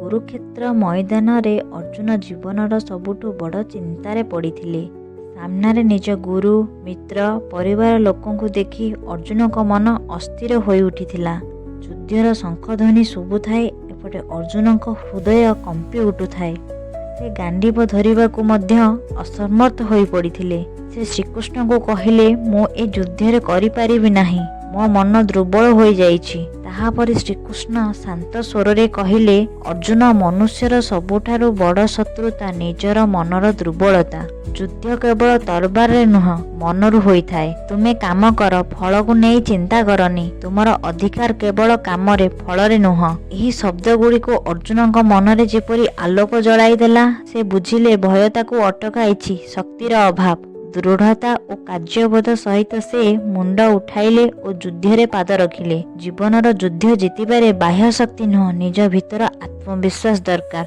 କୁରୁକ୍ଷେତ୍ର ମଇଦାନରେ ଅର୍ଜୁନ ଜୀବନର ସବୁଠୁ ବଡ଼ ଚିନ୍ତାରେ ପଡ଼ିଥିଲେ। ସାମ୍ନାରେ ନିଜ ଗୁରୁ, ମିତ୍ର, ପରିବାର ଲୋକଙ୍କୁ ଦେଖି ଅର୍ଜୁନଙ୍କ ମନ ଅସ୍ଥିର ହୋଇଉଠିଥିଲା। ଯୁଦ୍ଧର ଶଙ୍ଖଧ୍ୱନି ଶୁଭୁଥାଏ, ଏପଟେ ଅର୍ଜୁନଙ୍କ ହୃଦୟ କମ୍ପି ଉଠୁଥାଏ। ସେ ଗାଣ୍ଡିବ ଧରିବାକୁ ମଧ୍ୟ ଅସମର୍ଥ ହୋଇପଡ଼ିଥିଲେ। ସେ ଶ୍ରୀକୃଷ୍ଣଙ୍କୁ କହିଲେ, ମୁଁ ଏ ଯୁଦ୍ଧରେ କରିପାରିବି ନାହିଁ, ମୋ ମନ ଦୁର୍ବଳ ହୋଇଯାଇଛି। ତାହାପରେ ଶ୍ରୀକୃଷ୍ଣ ଶାନ୍ତ ସ୍ୱରରେ କହିଲେ, ଅର୍ଜୁନ, ମନୁଷ୍ୟର ସବୁଠାରୁ ବଡ଼ ଶତ୍ରୁ ତା ନିଜର ମନର ଦୁର୍ବଳତା। ଯୁଦ୍ଧ କେବଳ ତରବାରରେ ନୁହଁ, ମନରୁ ହୋଇଥାଏ। ତୁମେ କାମ କର, ଫଳକୁ ନେଇ ଚିନ୍ତା କରନି। ତୁମର ଅଧିକାର କେବଳ କାମରେ, ଫଳରେ ନୁହଁ। ଏହି ଶବ୍ଦଗୁଡ଼ିକୁ ଅର୍ଜୁନଙ୍କ ମନରେ ଯେପରି ଆଲୋକ ଜଳାଇଦେଲା। ସେ ବୁଝିଲେ, ଭୟ ତାକୁ ଅଟକାଇଛି, ଶକ୍ତିର ଅଭାବ। ଦୃଢ଼ତା ଓ କାର୍ଯ୍ୟବୋଧ ସହିତ ସେ ମୁଣ୍ଡ ଉଠାଇଲେ ଓ ଯୁଦ୍ଧରେ ପାଦ ରଖିଲେ। ଜୀବନର ଯୁଦ୍ଧ ଜିତିବାରେ ବାହ୍ୟ ଶକ୍ତି ନୁହଁ, ନିଜ ଭିତର ଆତ୍ମବିଶ୍ୱାସ ଦରକାର।